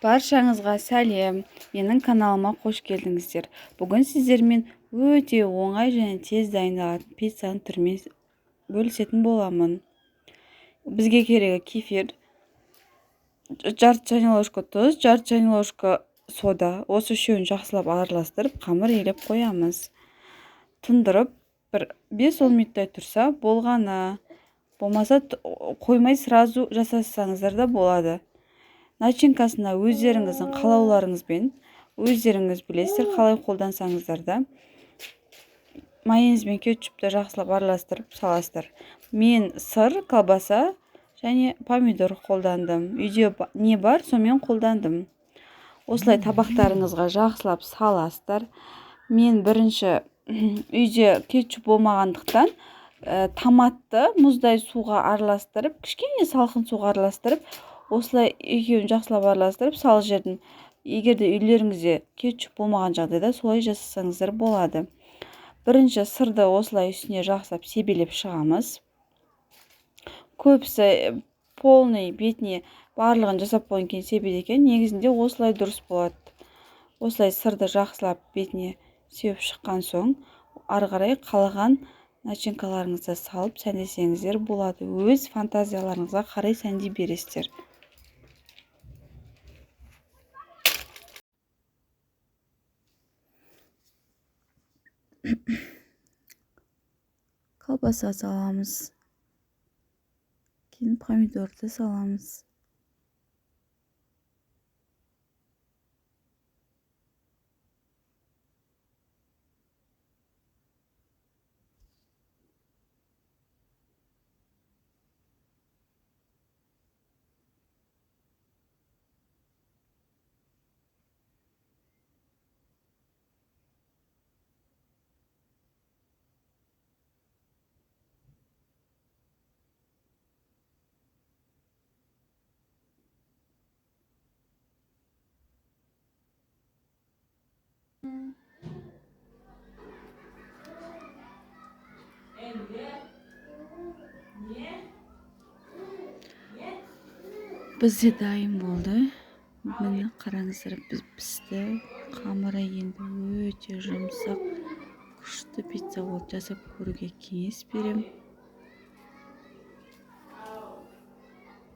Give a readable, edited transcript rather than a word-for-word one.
Баршаңызға сәлем, менің каналыма қош келдіңіздер. Бүгін сіздермен өте оңай және тез дайындалатын пиццаның түрімен бөлісетін боламын. Бізге керегі кефир, жарты чайный ложка тұз, жарты чайный ложка сода. Осы үшеуін жақсылап араластырып, қамыр илеп қоямыз. Тұндырып, бір 5-10 минуттай тұрса болғаны. Болмаса қоймай сразу жасасаңыздар да болады. Начинкасына өздеріңіздің қалауларыңызбен, өздеріңіз білесіздер қалай қолдансаңыздар да. Майонез бен кетчупті жақсылап араластырып саласыздар. Мен сыр, колбаса және помидор қолдандым. Үйде не бар, сонымен қолдандым. Осылай табақтарыңызға жақсылап саласыздар. Мен бірінші үйде кетчуп болмағандықтан, томатты мұздай суға араластырып, кішкене салқын суға араластырып, осылай екеуін жақсылап араластырып салып жібердім. Егер де үйлеріңізде кетчуп болмаған жағдайда солай жасасаңыздар болады. Бірінші сырды осылай үстіне жақсылап себелеп шығамыз. Көбісі полный бетіне барлығын жасап қойған кейін себеді екен. Негізінде осылай дұрыс болады. Осылай сырды жақсылап бетіне сеуіп шыққан соң, ары қарай қалаған начинкаларыңызды салып сәндесеңіздер болады. Өз фантазияларыңызға қарай сәндей бересіздер. Колбаса саламыз. Кейін помидорды саламыз. Бізде дайын болды. Міне қараңыздар, біз пісті. Қамыры енді өте жұмсақ, күшті пицца болды. Жасап көруге кеңес беремін.